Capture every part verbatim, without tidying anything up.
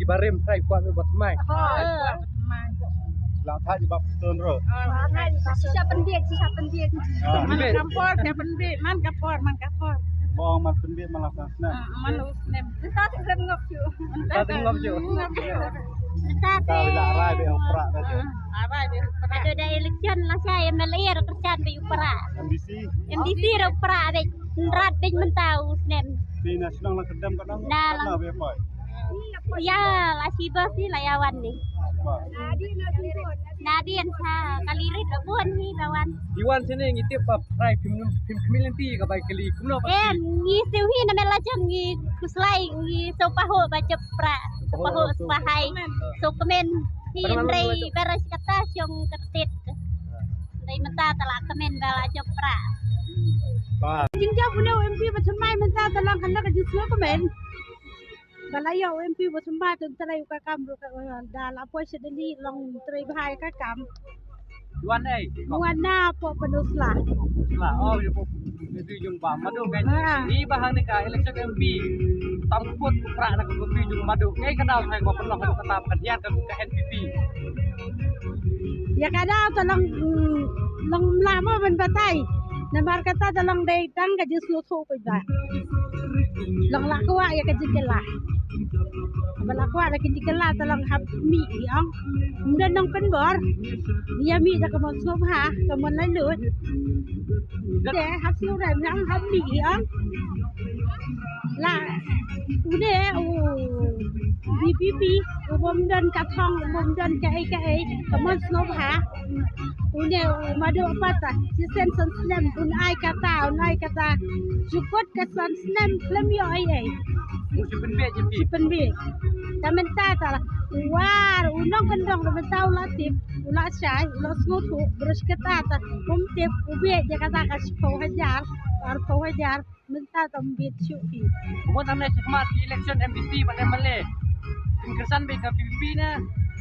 ki barim trai kwah me ba tmai. La tha ji ba pistol ro. Shisha pynbiet, shisha pynbiet. Man ka por, shisha pynbiet, man ka por, man ka por. Bong man pynbiet man la snem. Man la snem. Mynta te ngop ju. Mynta te ngop ju. Mynta te la rai be pra. Rai be pra. Ado da election la sa M L A ra kerchan be pra. M D C. M D C ra pra be. Nrat bej mynta u snem. Phi na shnong la Kyrdem ka dang. Na la. Ya, la shiba si la ya wan ni. Nadien sa kali rit la bun ni la wan. Iwan sini ngi tip ba prai phim phim community ka bai kali kumno ba. Em ngi siu hi na mela jong ngi kuslai ngi so paho ba jep pra. So paho so pahai. So kemen hi ndrei beres kata siong kertit. Dei mynta ta la kmen ba la jop pra. Jingjop une u M P ba thymmai mynta ta long kane ka jingsngew kmen. Ba la ïoh u M P ba thymmai te trei ka kam ruh ka, eh, da la poi sha Delhi long trei bha ka kam. Wan ei. Wan na po Pynursla. Pynursla. Oh, ïa po. Ïa tu jong ba Madu kan. Ha. Ni ba hang ni ka election M P. Tam put pra na ka tu jong Madu. Ei ka dal hai ba pynlong ka tam ka diar ka N P P. Ïa ka daw ta long, mm, long mla mo ban batai. Namar kata ta long dei tang ka jingsngewthuh peit ba. Long la kwah ïa ka jingkylla. Ba la kwah la ka jingkylla ta long hap mih ïa ong. Ym don nongpynbor. Ïa mih da ka mon sngewbha, ka mon laitluid. Te hap sngewrem ïa ong hap mih ïa ong. La une u V P P u bym don ka thong, u bym don kaei kaei, ka mon sngewbha. Une u Madu pat ta shisien san snem un ai kata, un ai kata. Jukut ka san snem khlem ïoh ei ei. Shi pynbieit. Ta mynta ta la u war u nongkyndong ta mynta u la tip, u la shai, u la sngewthuh, brus kata ta um tip u bieit ïa kata ka shiphew hajar. Arphew hajar mynta tam bit shuh phi. Kumno tam ne shakhmat election M P P bad M L A? Phin kyrshan beit ka V P P ne?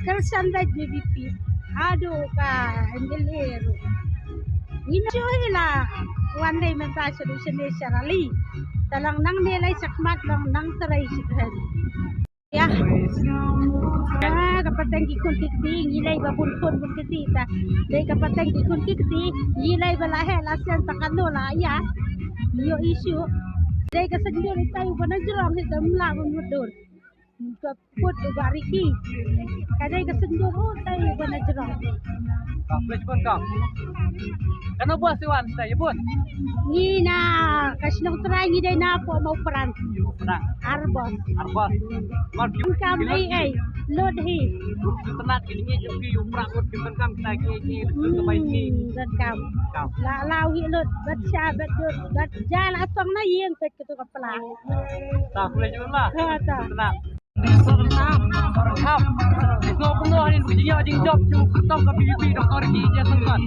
Kyrshan beit V P P. Haduh ka M L A ruh. Ngin shuh hi la wan dei mynta sha dei sha ne sha rally. Te long nangne lai shakhmat long nang trei shi kren. Ïa. Ah, ka pateng ki khun ki kti, ngi lei ba bun khun bun kti ta. Dei ka pateng ki khun ki kti, ngi lei ba la heh la sien ta kano la ïa. Ïoh issue. Dei ka sendiri tai ba na jrong hi ta mla ba mudur. Ka put ba riki. Ka dei ka sendiri tai ba na jrong. Ka put bun ka. Kano bos wan sa ïa bun? Ngi na ka shnong trai ngi dei na po mau peran. Peran. Arbos. Arbos. Mar ki kam ai ai. Lot hi. Rup tu tenat ki ngi ju ki u prak ut ki kam kita ki ki tu ka bai ki. Hmm, dan kam. Kam. La la wi lot bat sha bat dut bat jal atong na yin pet ke tu ka pla. Ta pule ju ma. Ha ta. Tenat. Sorkham. Sorkham. Snow pun noh ni bukti nya jing job ju ketong ka P U P doktor ki je sengkat.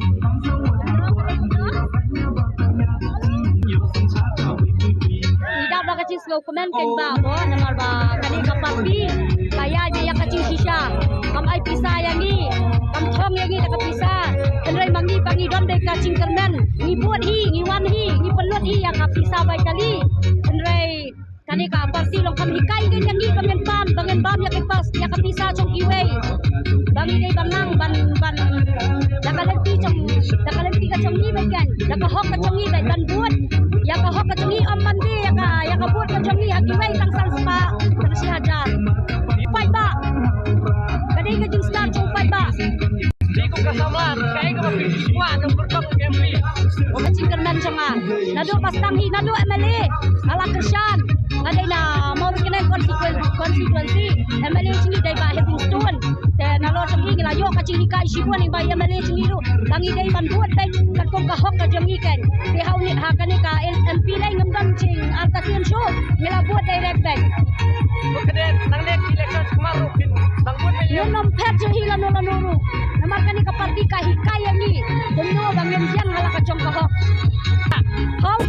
Ida ba ka jing slow comment kan ba bo namar ba kani ka party kaya je ya ka jing shisha. Kam ai pisa ya ngi. Kam thong ya ngi da ka pisa. Hynrei ma ngi ba ngi don dei ka jing kyrmen. Ngi vote hi, ngi wan hi, ngi pynlut hi ya ka pisa bai kali. Hynrei kane ka party long kam hikai ngi ïa ngi ba ngin bam, ba ngin bam ïa ka pas, ïa ka pisa jong kiwei. Ba ngi dei ban nang ban ban da ka lynti jong, da ka lynti ka jong ngi beit kan, da ka hok ka jong ngi beit ban bud. Ïa ka hok ka jong ngi ym ban dei ïa ka, ïa ka bud ka jong ngi ha kiwei tang san spah tang shi hajar. Paidbah. Ka dei ka jingstad jong u paidbah. Dei kum ka samla, kaei kaba phi kwah nang pyrkhat kem phi. Ka jingkyrmen jong nga. Naduh ba sdang hi naduh M L A nga la kyrshan. Nga dei na Mawryngkneng constituen-, constituency. M L A jong ngi dei Bah Heavingstone. Te nalor jong ngi ngi la ïoh ka jinghikai shibun na i Bah M L A jong ngi ruh. Ba ngi dei ban vote beit katkum ka hok ka jong ngi kan. Te ha u ngi ha kane ka M P dei ngam don jingartatien shuh. Ngi la vote direct beit. Nang leh election sumar ruh phin nang vote beit. Ngin ym phet shuh hi lano lano ruh. Namar kane ka party ka hikai ïa ngi kumno ba ngin ïeng ha la ka jong ka hok. Hok.